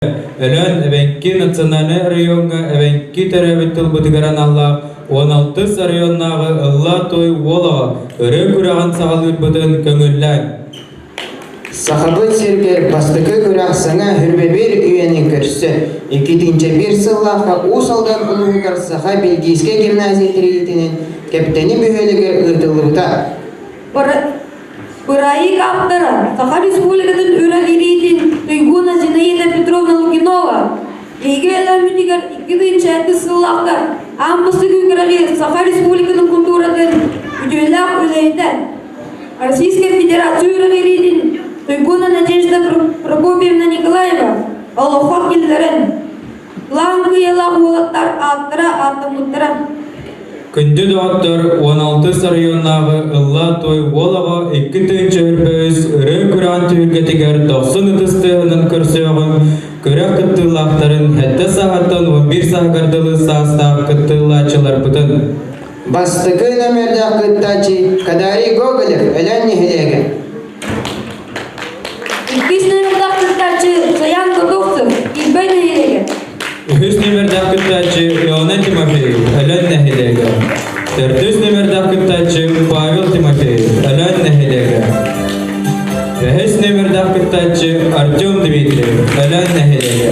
Өлөөн эбэҥки национальнай оройуоҥҥа эбэҥки төрөөбүт тылбытыгар аналлаах 16-ыс оройуоннааҕы Ыллаа-туой уол оҕо ырыа күрэҕин саҕалыырбытын көҥүллээҥ. Сахабыт сиригэр бастакы күрэх саҥа Хүрбэбир үйэни көрсө 2001 сыллаахха Уус Алдан улууһугар Саха Бельгийскэй гимназия тэрийиитинэн Кэптэни бөһүөлэгэр ыытыллыбыта. Бырайыак ааптара Саха Республикатын үөрэҕириитин туйгуна Зинаида Петровна Лукинова биһиги өлөөммүтүгэр 2007 сыллаахха аан бастакы үөрэҕи Саха Республикатын култууратын үтүөлээх үлэһитэ, Российскай Федерация үөрэҕириитин туйгуна Надежда Прокопьевна Николаева олоххо киллэрэн, Лаан кыйалаах уолаттар ааттара ааттаммыттара. Күндү доҕоттор, 16 оройуоннааҕы Ыллаа-туой уол оҕо 2023 ырыа күрэҕин түһүлгэтигэр дохсун ытыс тыаһынан көрсүөҕүҥ, күрэх кыттыылаахтарын сэттэ сааһыттан 11 сааһыгар дылы саастаах кыттыылааччыларбытын. Бастакы номердаах кыттааччы Кадарий Гоголев Өлөөн нэһилиэгэ. Иккис номердаах кыттааччы Саян Готовцев, Килбэй нэһилиэгэ. Үһүс номердаах кыттааччы Иона Тимофеев, Өлөөн нэһилиэгэ. Төрдүс номердаах кыттааччы Павел Тимофеев, Өлөөн нэһилиэгэ. Бэһис номердаах кыттааччы Артем Дмитриев, Өлөөн нэһилиэгэ.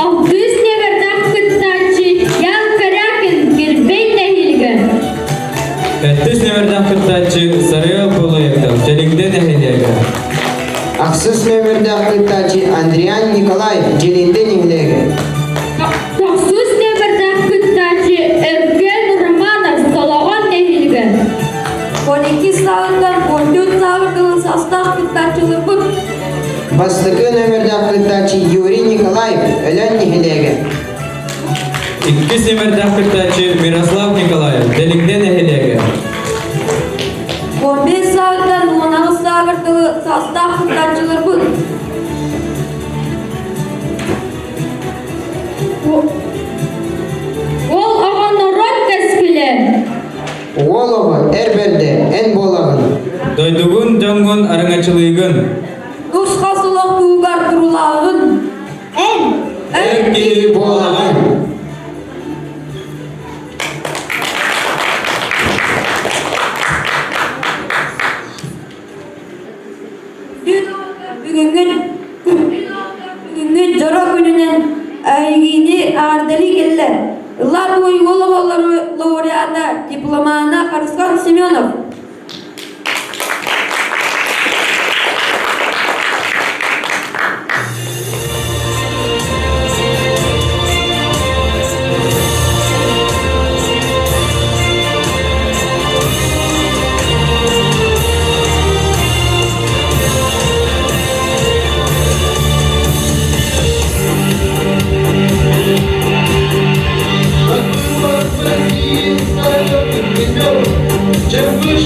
Алтыс номердаах кыттааччы Ян Корякин, Кирбэй нэһилиэгэ. Сэттис нүмердээх кыттааччы Сарыал Полоевтов, Дьэлиҥдэ нэһилиэгэ. Ахсыс нүмердээх кыттааччы Андриан Николаев, Дьэлиҥдэ нэһилиэгэ. Тохсус нүмердээх кыттааччы Өркөн Романов, Солоҕон нэһилиэгэ. 12 сааһыттан 14 сааһыгар дылы састаах кыттааччыларбыт. Бастакы нүмердээх кыттааччы Юрий Николаев, Өлөөн нэһилиэгэ. Иккис нүмердээх кыттааччы Мирослав Николаев, Дэлиҥдэ нэһилиэгэ. 15 сааһыттан 18 сааһыгар дылы саастаах кыттааччыларбыт. Уол оҕо норуот кэскилэ. Уол оҕо эр бэрдэ эн буолаҕын. Дойдугун, дьоҥҥун араҥаччылыыгын. Тус хас олох туһугар турулааҕын. Эн Эр киһи буолаҕын. Бүгүҥҥү бүгүҥҥү дьоро күнүнэн эһигини эҕэрдэлии кэллэ. Ыллаа туой уол оҕолору лауреата дипломана Харысхан Семенов. Чем выше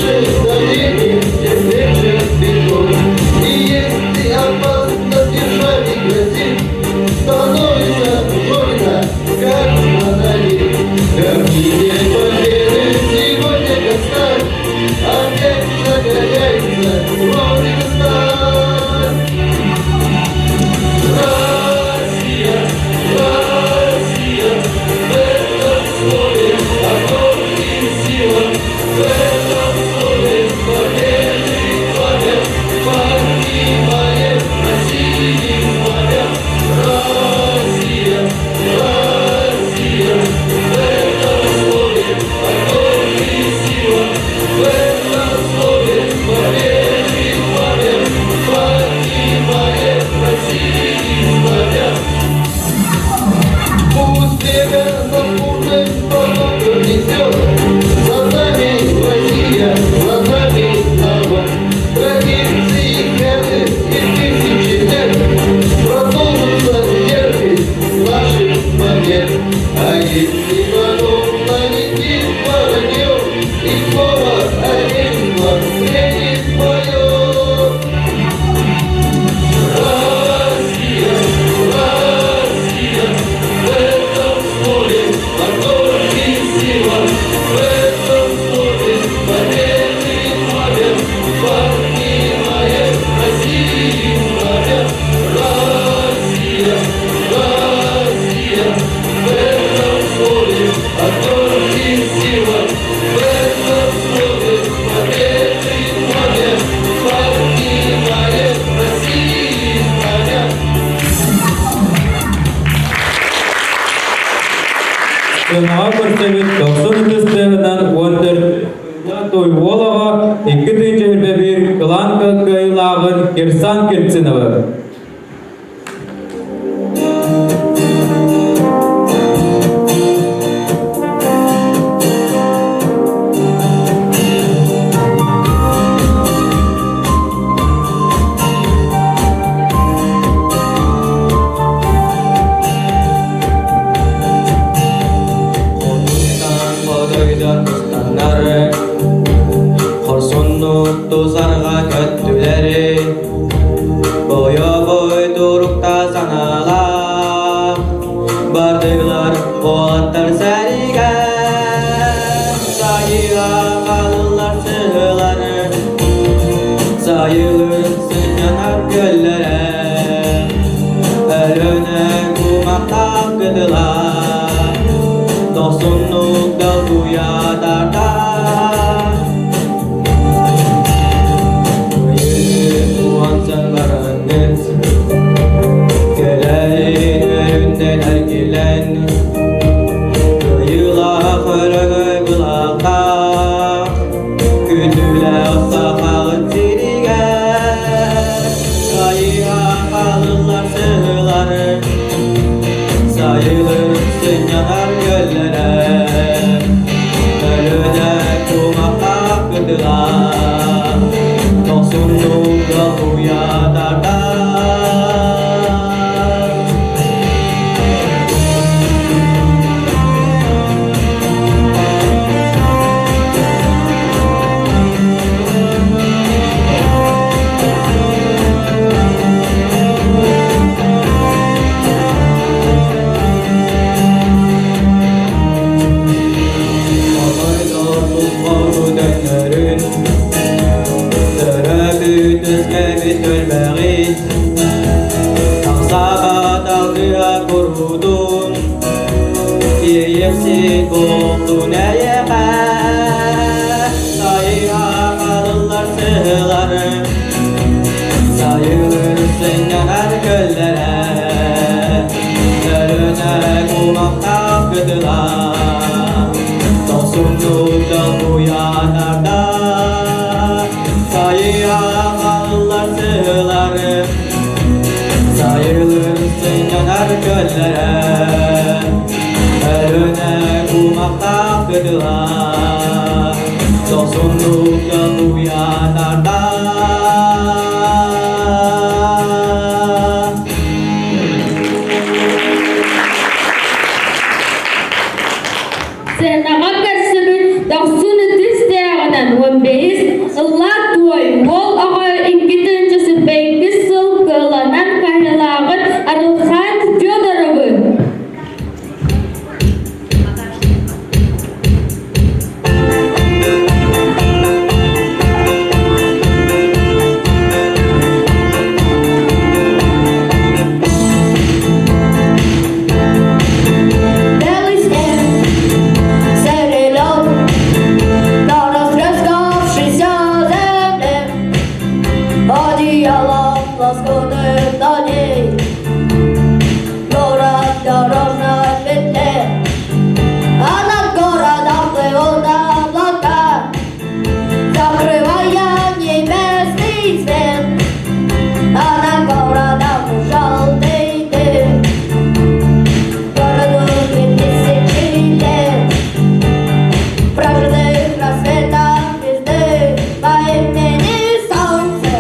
Герценовы. Хотуттан бодойдор кустаннары, Хорсуннук тусарга көттүлэри, Бойобой турукта санаалаах, Бардылар уолаттар сэриигэ, Сайыга хаалыллар сыһыылары, Сайылыр сынньанар күөллэрэ, Өлүөнэ кумахтаах кытыла, Дохсуннук долгуйа тардар. Кыайыы уһансан бараҥҥыт, Кэлэрин үөрүнэн эргилэн, Кыайыылаах өрөгөй былаахтаах, Күндүлээх сахаҕыт сиригэр, Кыайыыга хаалыллар сыһыылары, Сайылыр сынньанар күөллэрэ, Өлүөнэ кумахтаах кытыла, Дохсуннук долгуйа тардар. Хотойдор төннөрүн, Төрөпүт өскөбүт өлбөҕүн, Тахсаба талгыа курутун, Иэйэхсит буолтун эйэхэ, Сайыга халыллар сыһылары, Сайылыр сынньанар көллэрэ, Өлүнэ кумахтаах кытыла, Дохсуннук долгуйанарда, Сайыга халыллар сыһылары, Сайылыр сынньанар көллэрэ, Өлүнэ кумахтаах кытыла, Дохсуннук долгуйанарда. Сценаҕа көрсүбүт дохсун ытыс тыаҕынан уон бэһис ыллаа туой уол оҕо икки тыһыынча сүүрбэ сыл кыаланан хаһыылааҕын Арылхан Федоровы. Белый снег, серый лед, на растрескавшейся земле, одеялом лоскутным на ней, город в дорожной петле, а над городом плывут облака, закрывая небесный свет, а над городом желтый дым. Городу 2000 лет, прожитых рассветах звезды по имени Солнце.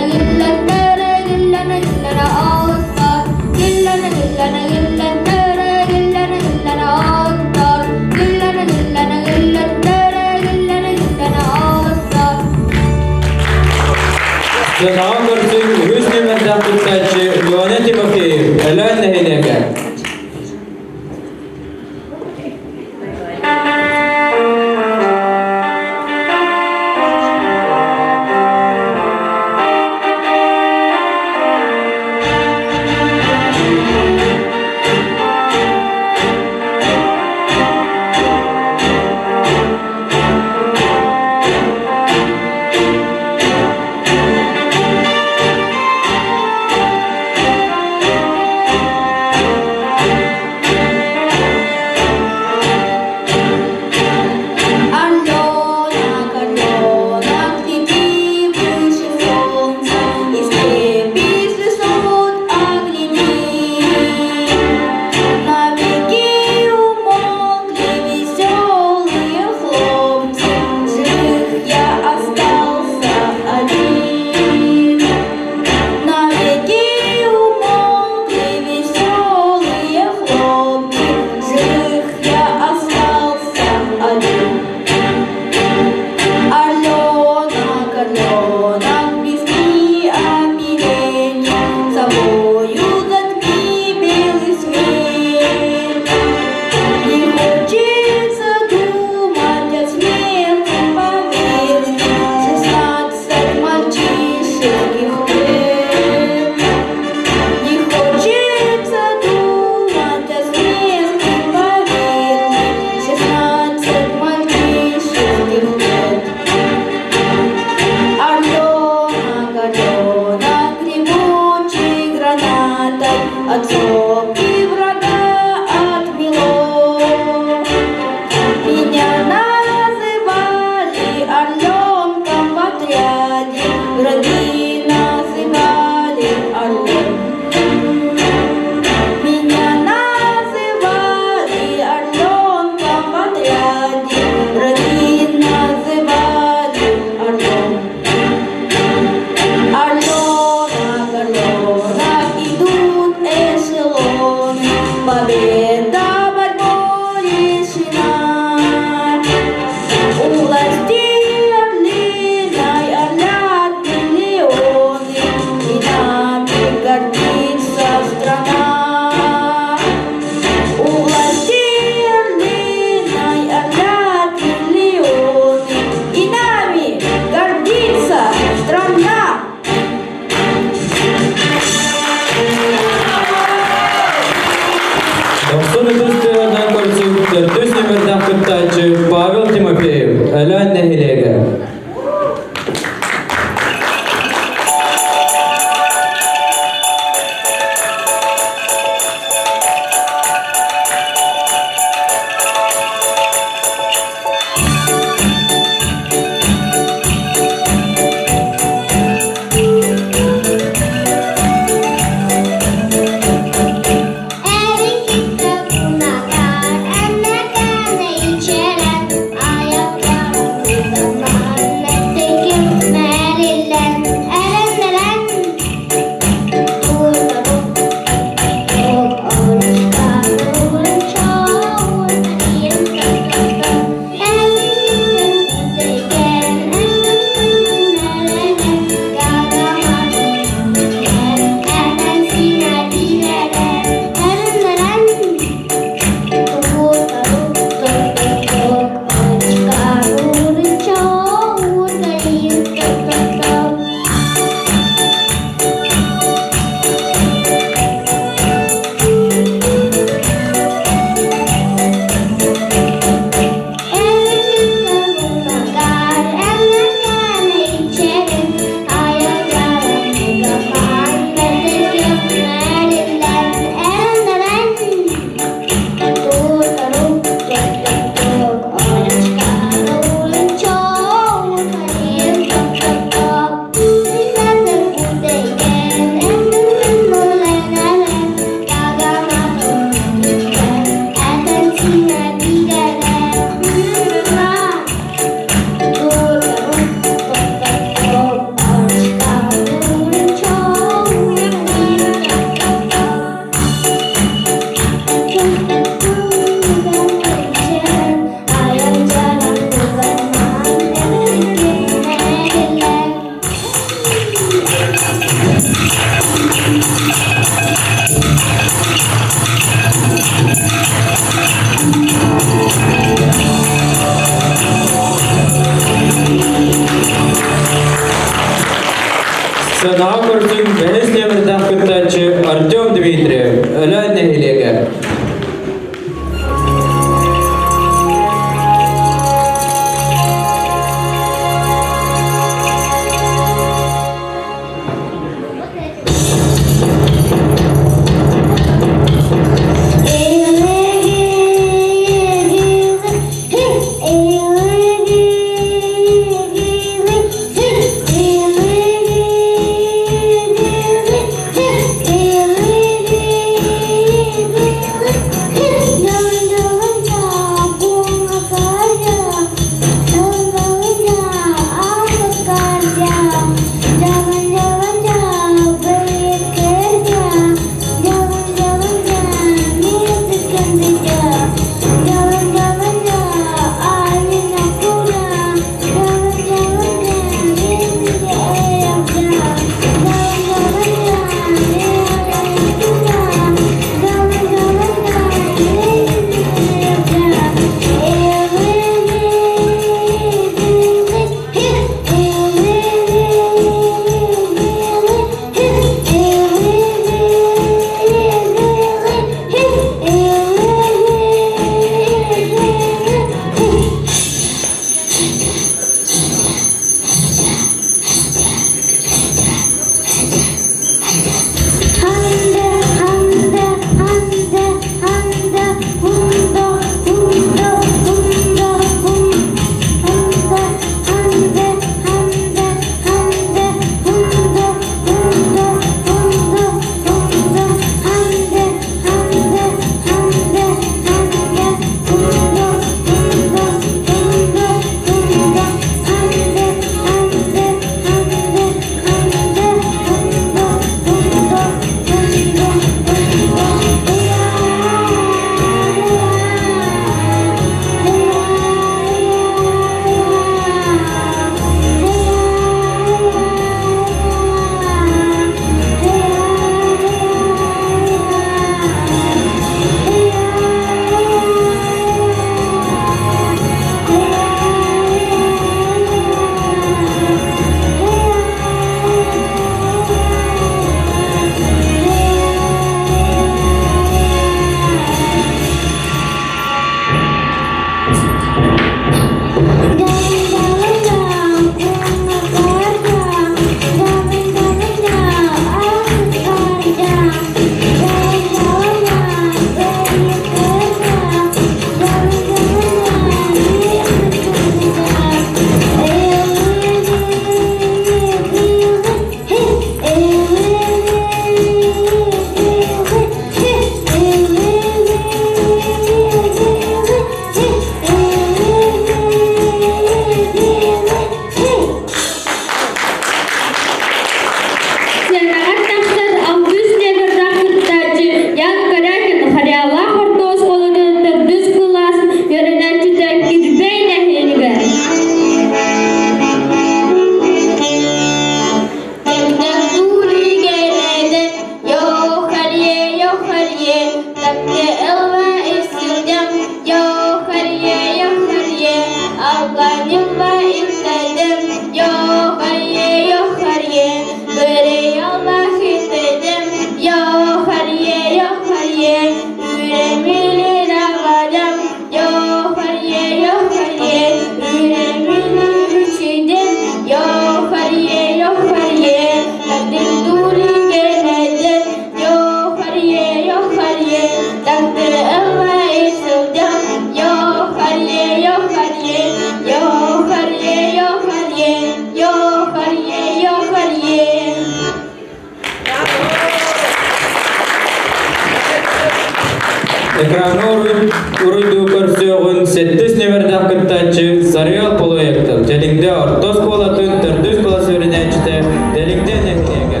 Сэттис нүөмэрдээх кыттааччы Сарыал Полуэктов, Дьэлиҥдэ орто оскуолатын төрдүс кылаас үөрэнээччитэ Дьэлиҥдэ нэһилиэгэ.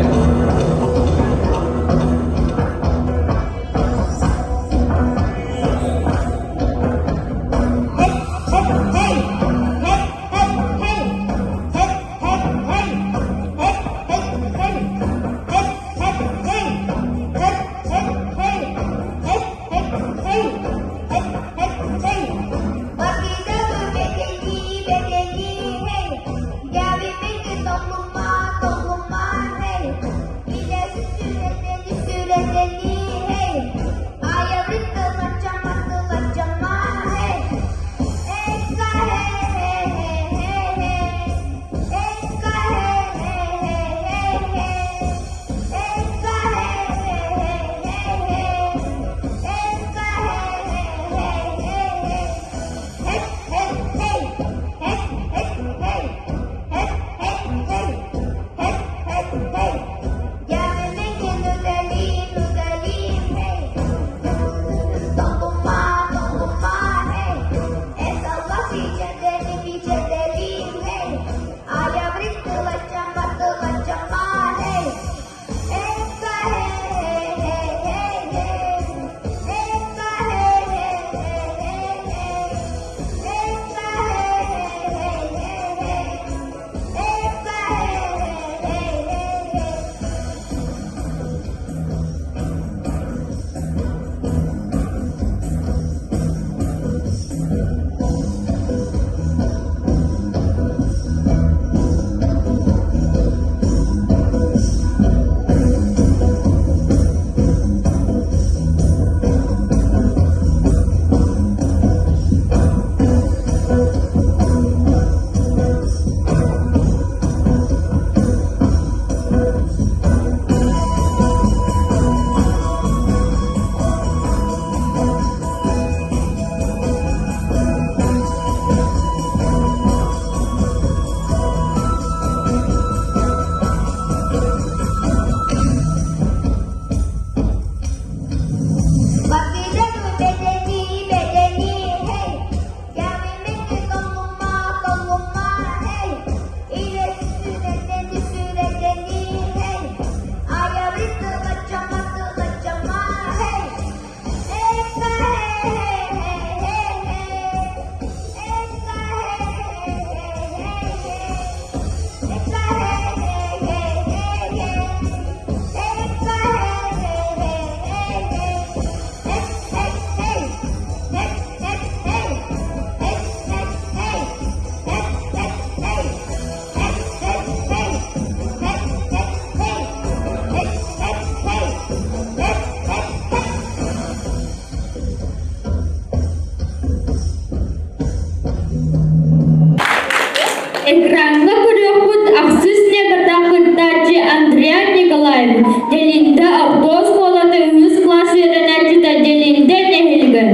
Экраҥҥа көрүөхпүт ахсыс ньыгырдаах кыттааччы Андриан Николаев, Дьэлиҥдэ орто оскуолата үһүс кылаас үөрэнээччитэ Дьэлиҥдэ нэһилигэ.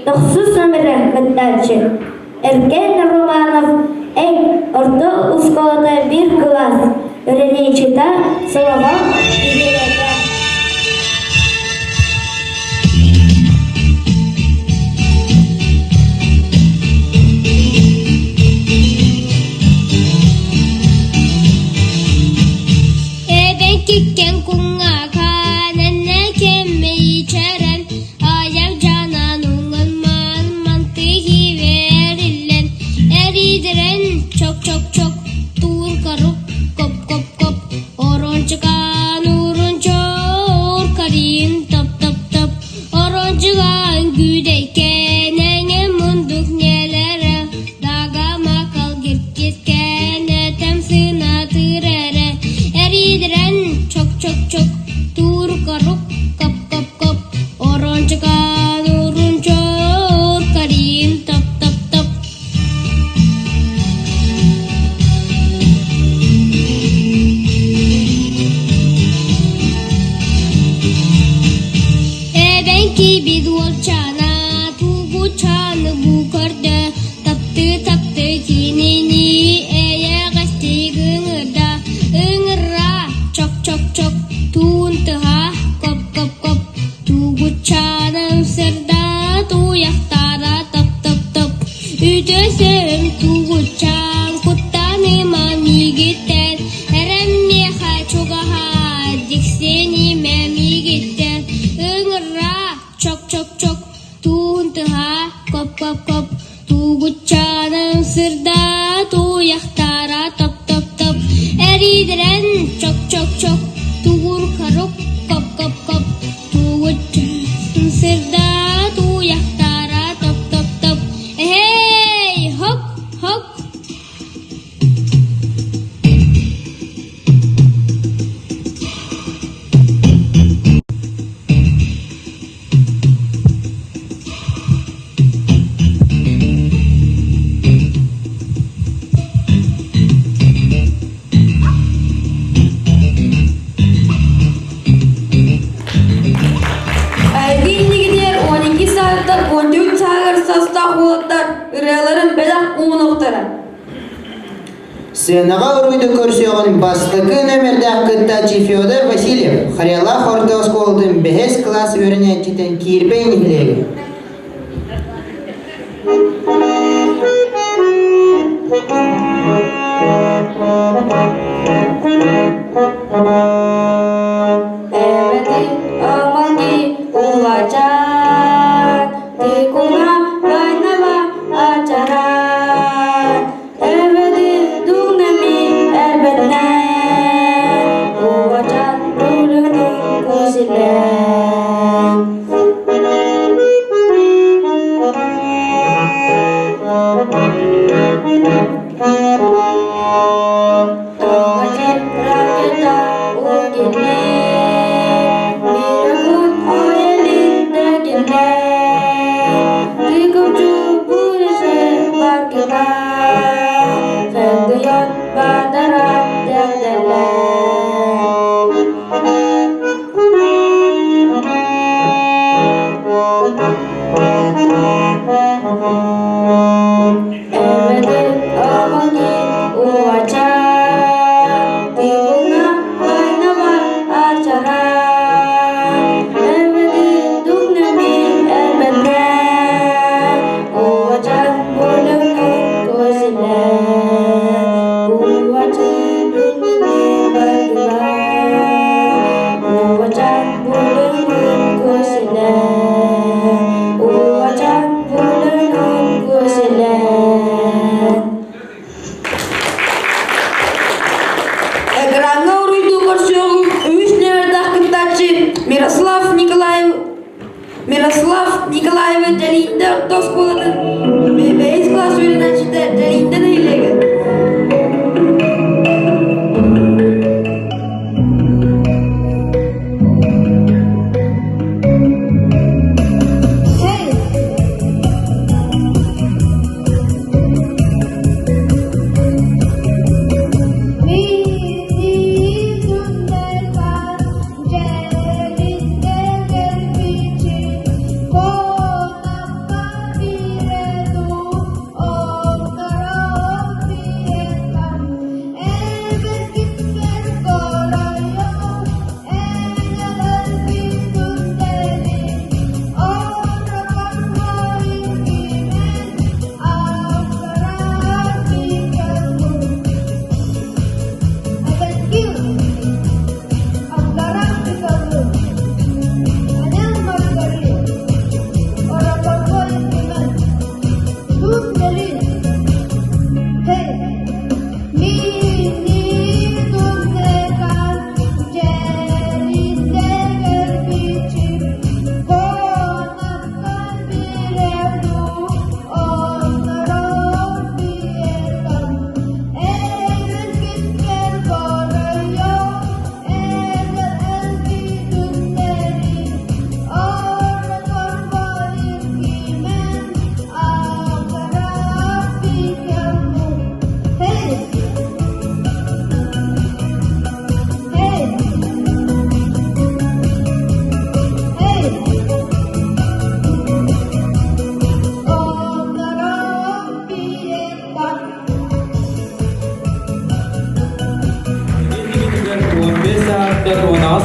Тохсус номера кыттааччы Эркэн Романов Эн орто оскуолата биир кылаас үөрэнээччитэ Солоҕо Елена. Эбэҥкиккэн куҥҥаакаан эннэ кэммэйичэрэн айах дьанан уҥан мантыһи вериллэн эридирэн чок-чок-чок тууркарук коп-коп-коп орончукаан урунчоор карин топ-топ-топ орончугаан күүдэйкэн эҥэ мундук нелэрэ дага макал гиркискэн этэм сынатыр эрэ эридирэн чок-чок-чок тууркарук коп-коп-коп орончукаан урунчоор карин топ-топ-топ. Эбэҥкибит уолчаана тугучааны бу көрдө, таптыы-таптыы кинини эйэҕэстик ыҥырда, ыҥыра чок-чок-чок, туун тыһа коп-коп-коп, тугучааным сырда туйахтара топ-топ-топ. Үтөсөм тугучаан куттаныма миигиттэн, эрэммиэхэ чугаһаа дьиксинимэ миигиттэн, ыҥыра чок-чок-чок, туун тыһа коп-коп-коп, тугуччааным сырда туйахтара топ-топ-топ, эриидирэн чок-чок-чок, тугур-харук коп-коп-коп, тугуччааным сырда туйахтара топ-топ-топ. Эһэй, хоп, хоп! Эһиги иннигитигэр 12 саастан 14 сааһыгар састаах уолаттар ырыаларын бэлэх уунуохтара. Сценаҕа уруйду көрсүөҕүн бастакы нөмердээх кыттааччы Федор Васильев Харьялаах орто оскуолатын бэһис кылаас үөрэнээччитин Киирбэй нэһилиэгэ. Эбэти аманги улачан, тикуна вайнава ачаран, эбэти дунами эрбэтнэн, улачан улюнун кусилен. Экраҥҥа уруйдуу көрсүөҕүҥ үһүс нүөмэрдээх кыттааччы Мирослав Николаев Мирослав Николаевы Дьэлииндэ орто оскуолатын бэһис кылаас үөрэнээччитэ Дьэлииндэ нэһилиэгэ.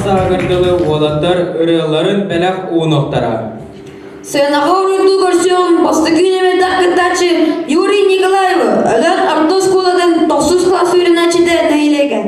сааһыгар дылы уолаттар ырыаларын бэлэх уунуохтара. Сыанаҕа уруйдуу көрсүөҕүҥ бастакы нүөмэрдээх кыттааччы Юрий Николаевы, Өлөөн орто оскуолатын тохсус кылаас үөрэнээччитэ нэһилиэгэ.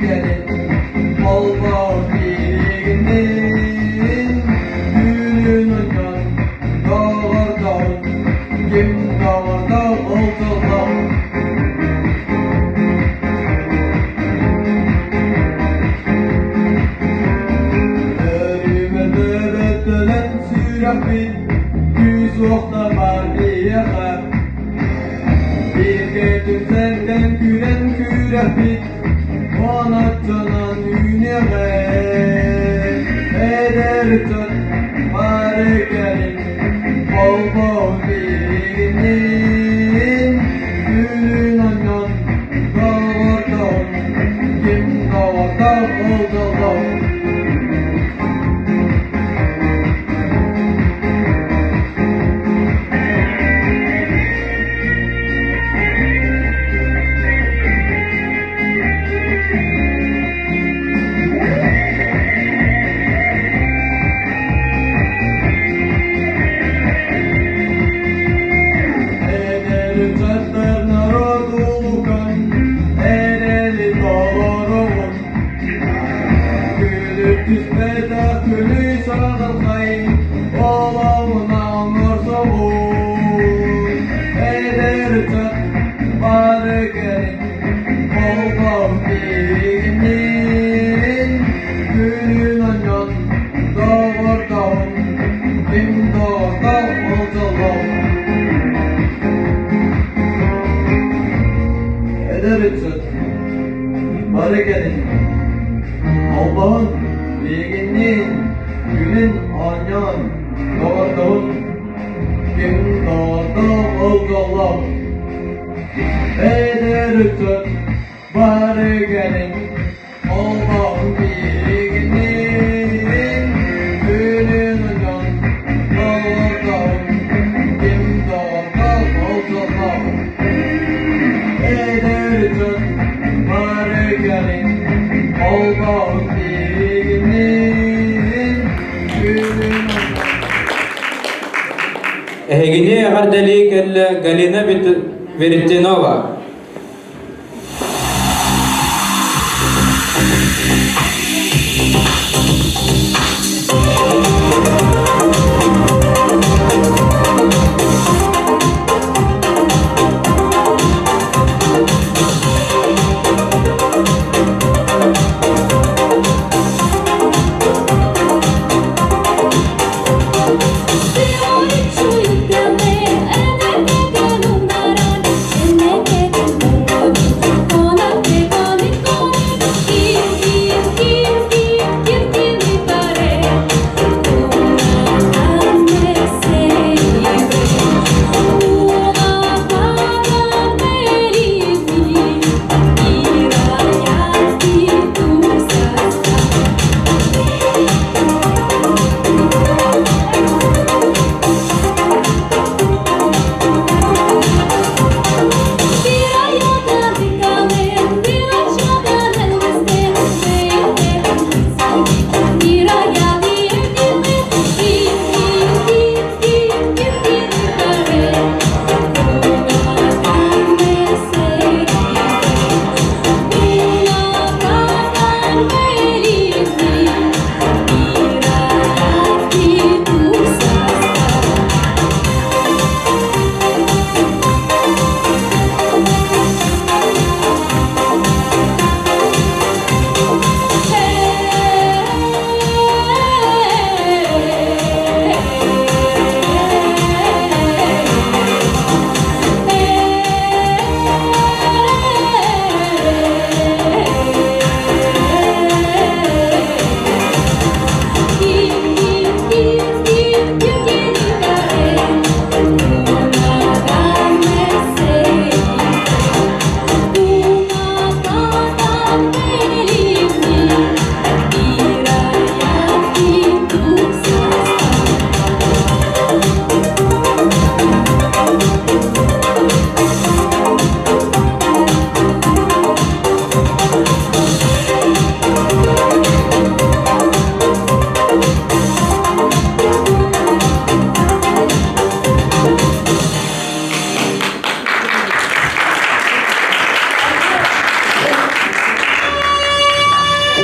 кэлин, холбоон биһигинниин, Түүнүн ойон, доҕордоһун, ким доҕордоох ол дьоллоох. Өрүмэлбэт сүрэхпит күүс уохта баар биһиэхэ. Бииргэ түмсэртэн күрэн күрэхпит уоначчанан үүнүөҕэ. Эдэр дьон бары кэлин холбоһун биһигинниин, Күнүн онньон доҕордоһун, ким доҕордоох ол дьоллоох. Эдэр ыччаттар норуот улуукан, эрэли толоругун. Күлүк түспэтэх күнү саҕалхай, олоҕунан орсоҕун. Эдэр ыччат бары кэлин, холбоһун биһигинниин. Күнүн онньон доҕордоһун, ким доҕордоох ол дьоллоох. Эдэр ыччат бары кэлин, холбоһун биһигинниин, күнүн оонньоон, доҕордоһун, ким доҕордоох ол дьоллоох. Эдэр ыччат бары кэлин, холбоһун биһигинниин, күнүн оонньоон, доҕордоһун, ким доҕордоох ол дьоллоох. Эдэр дьон бары кэлин, холбоһун биһигинниин, күнүн оонньоон. Эһигини эҕэрдэлии кэллэ Галина Веретенова.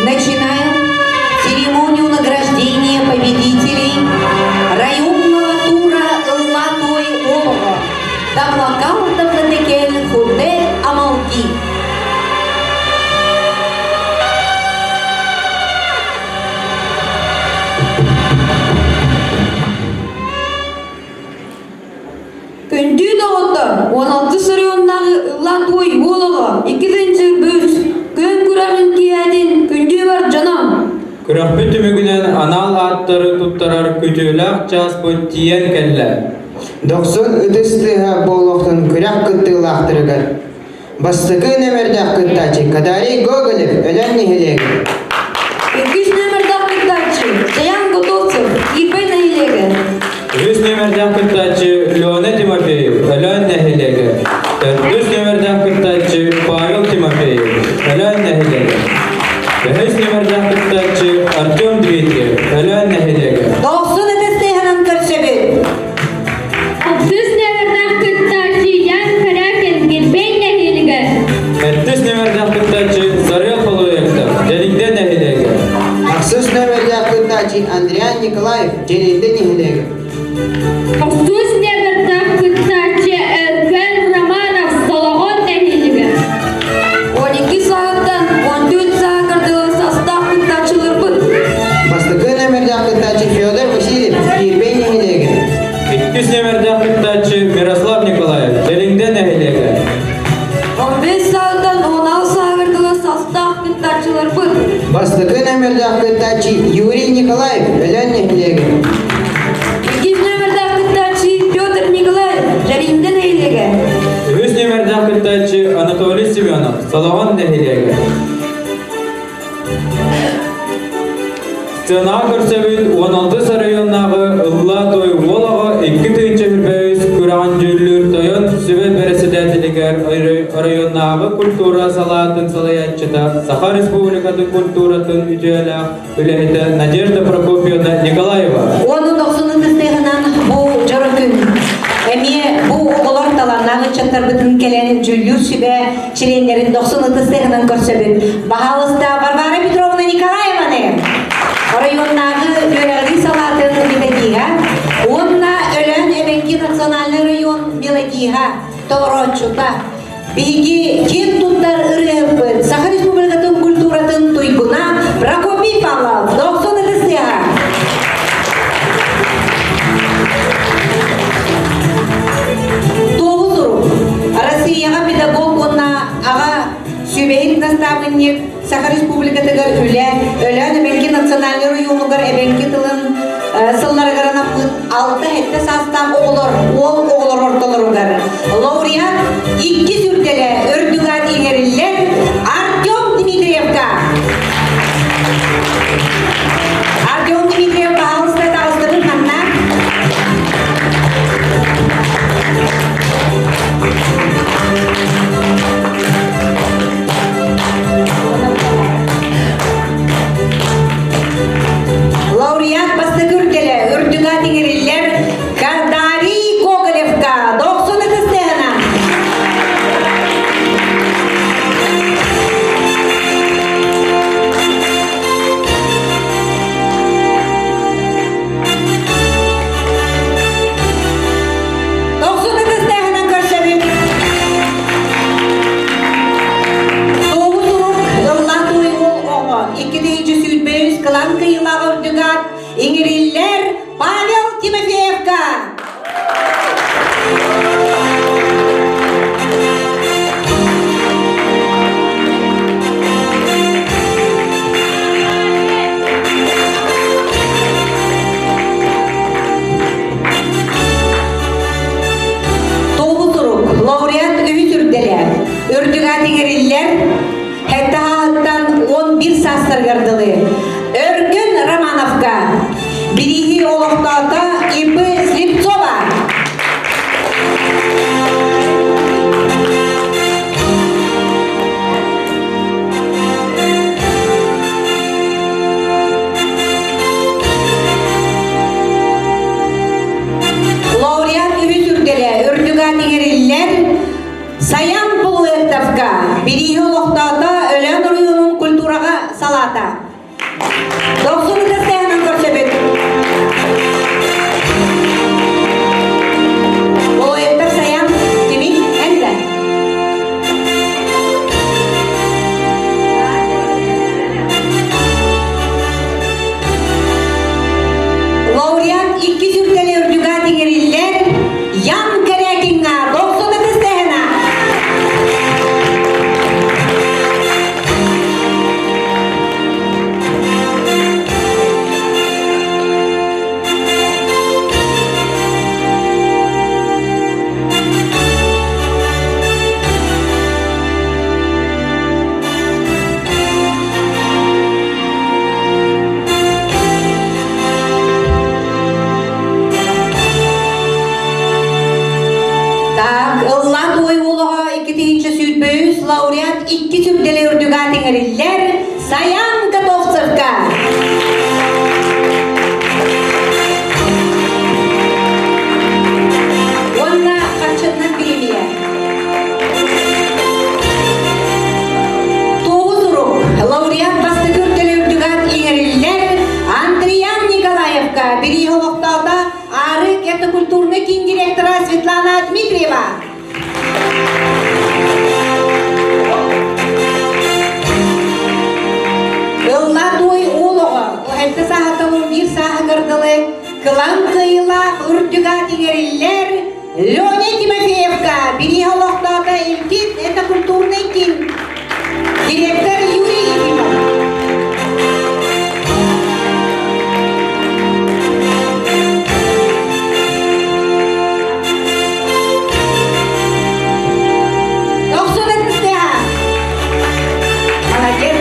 Начинаем церемонию награждения победителей районного тура «Ылла-той олоҕо» Таблакал Таблатекель Худе Амалги. Күндү доҕоттор, 16 оройуоннааҕы Ылла-туой уол оҕо, 2 бүүс, күөн күрэҕин киэһэтин күндү бар дьоно! Күрэхпит түмүгүнэн анал ааттары туттарар күтүөлээх чааспыт тиийэн кэллэ. Дохсун ытыс тыаһа буолуохтун күрэх кыттыылаахтарыгар Бастакы нөмердээх кыттааччы Кадарий Гоголев Өлөөн нэһилиэгэ. Иккис нөмердээх кыттааччы Жаян Готовцев Киирбэй нэһилиэгэ. Үһүс нөмердээх кыттааччы Леонид Тимофеев Өлөөн нэһилиэгэ. Төрдүс нөмердээх кыттааччы Павел Тимофеев Өлөөн нэһилиэгэ. Бэһис нөмердээх кыттааччы Артем Дмитриев Өлөөн нэһилиэгэ. Дохсун ытыс тыаһынан көрсөбүт. Ахсыс нөмердээх кыттааччы Ян Корякин Кирбэй нэһилиэгэ. Сэттис нөмердээх кыттааччы Сарыал Полуектов Дьэлиҥдэ нэһилиэгэ. Ахсыс нөмердээх кыттааччы Андриан Николаев Дьэлиҥдэ нэһилиэгэ. Ахсыс нөмердээх кыттааччы Өркөн Романов Солоҕон нэһилиэгэ. 12 саҕаттан 14 сааһыгар дылы састаах кыттааччыларбыт. Бастакы нөмердээх кыттааччы Федор Васильев Кирбэй нэһилиэгэ. Иккис нөмердээх кыттааччы Мирослав Николаев Дьэлиҥдэ нэһилиэгэ. 15 саҕаттан 16 сааһыгар дылы састаах кыттааччыларбыт. Бастакы нөмердээх кыттааччы Юрий Николаев Өлөөн нэһилиэгэ. Иккис нөмердээх кыттааччы Петр Николаев Дьэлиҥдэ нэһилиэгэ. Үһүс нөмердээх кыттааччы Анатолий Семенов Солоҕон нэһилиэгэ. Сценаҕа көрсөбүт 16 оройуоннааҕы Ылла той уол оҕо 2023 күрэҕин дьүүллүүр тойон сүбэ бэрэссэдээтэлигэр оройуоннааҕы культура салаатын салайааччыта Саха Республикатын культуратын үтүөлээх үлэһитэ Надежда Прокопьевна Николаева. Уонна дохсун ытыстыһынан бу дьоро күн эмиэ бу оҕолор талааннаах ыччаттарбытын кэлэн дьүүллүүр сүбэ чилиэннэрин дохсун ытыстыһынан көрсөбүт. Баһаалыста Варвара Петровна Николаеваны оройуоннааҕы үөрэҕирии салаатын методиһа уонна Өлөөн эбэҥки национальнай район мелодиһа толорооччута биһиги киэн туттар ырыаһыппыт Саха Республикатын культуратын туйгуна Прокопий Павлов дохсун ытыстыаҕа. Туоһу сурук. Россияҕа педагог уонна аҕа сүбэһит настаабынньык Саха Республикатыгар үлэ, Өлөөн эбэҥки национальнай оройуонугар эбэҥки тылын сылларыгар анаммыт 6-7 саастаах оҕолор, уол оҕолор ортолоругар лауреат иккис үрдэлэ үрдүк аат иҥэриллэр Артем Дмитриевка. Артем Дмитриев баһаалыста таҕыстыбыт манна. Лауреат бастакы үрдэлэ үрдүк аат иҥэриллэр Кардарий Гоголевка дохсун ытыстыһына. Дохсун ытыстыһынан көрсөбүт. Туоһу сурук ылла туйгул оҕо 2 сүүрбэс кылан кыйылаҕа үрдүк аат иҥириллэр Павел Тимофеевка. Туоһу сурук лауреат үһүс үрдэлэ үрдүк аат иҥэриллэр Хэттаһаһыттан 11 саастарыгар дылы Өркөн Романовка бирииһи олохтоото И.П. Слепцова. Лауреат үһүс үрдэлэ үрдүк аат иҥэриллэр Саян Полуэктовка бирииһи олохтоото Өлөөн оройуонун культураҕа салаата. туоһулаата. Дохсун ытыстаһынан көрсөбүт. Олоеттар Саян, кими? Эн да? Лауреат икки сүргэли үрдүгэ тиҥэриллэр Ян Корякиҥҥа дохсун ытыстаһына. Так, ыллаан ой олоҕо 2 сүүрбөүс лауреат икки сүрдэли үрдүгэ тиҥэриллэр Саян Готовцевка. Уонна харчытынан премия. Туоһу сурук лауреат бастакы үрдэли үрдүгэ иҥэриллэр Андриан Николаевка бирииһи олохтоото Аарык этнокультурный киин директора Светлана Дмитриева. Ылла туой уол оҕо, элбэ сааһаталын биир сааһыгар дылы кылаан кыайыылаах үрдүк аат иҥэриллэр Леня Тимофеевка бирииһэ олохтоото Илкит этнокультурный киин директор Юрий Ефимов. Охсун ытыстыаха. Молодец.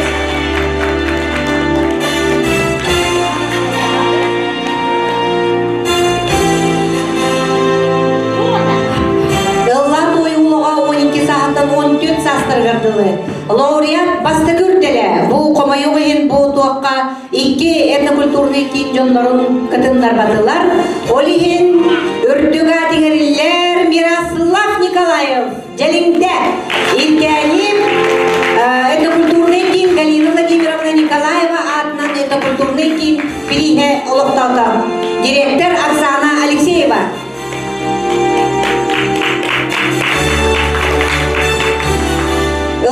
Ыллаан ойуулаҕа 12 саһаттан 14 саастарыгар дылы. Лауреат бастакы үрдэлэ. Бу хомойуох иһин бу туохха икки этнокультурный киин дьоннорун кытыннарбатылар. Ол иһин үрдүк аат иҥэриллэр Мирослав Николаев Дьэлиҥдэ Илгээни этнокультурный киин Галина Владимировна Николаева аатынан этнокультурный киин бирииһэ олохтоото. Директор Оксана Алексеева.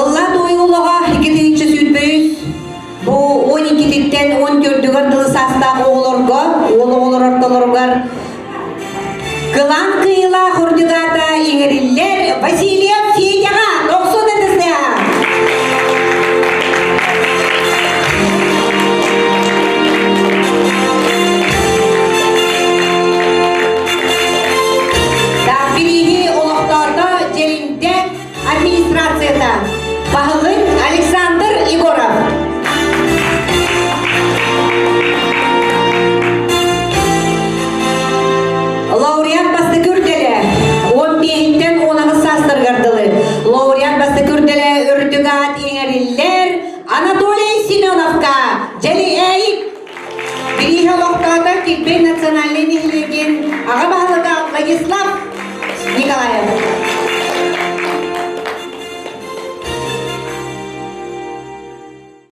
Ылла туойуллаҕа 2 сүүрбөйүс Бу 12-титтэн 14-үгэр дылы саастаах оҕолорго, уол оҕолор ортолоругар Кылаан кыйылаах үрдүк аата иҥэриллэр Васильев Федяҕа 90 ытысыа! Так, бирииһи олохтоото Дьэлиҥдэ администрацията баһылык Александр Егоров. Лауреат бастакы үрдэлэ 15-тэн 18 саастарыгар дылы. Лауреат бастакы үрдэлэ үрдүк аат иҥэриллэр Анатолий Семеновка Дьэли Ээйик Бирииһэ олохтоото Килбэй национальнай нэһилиэгин аҕа баһылыга Владислав.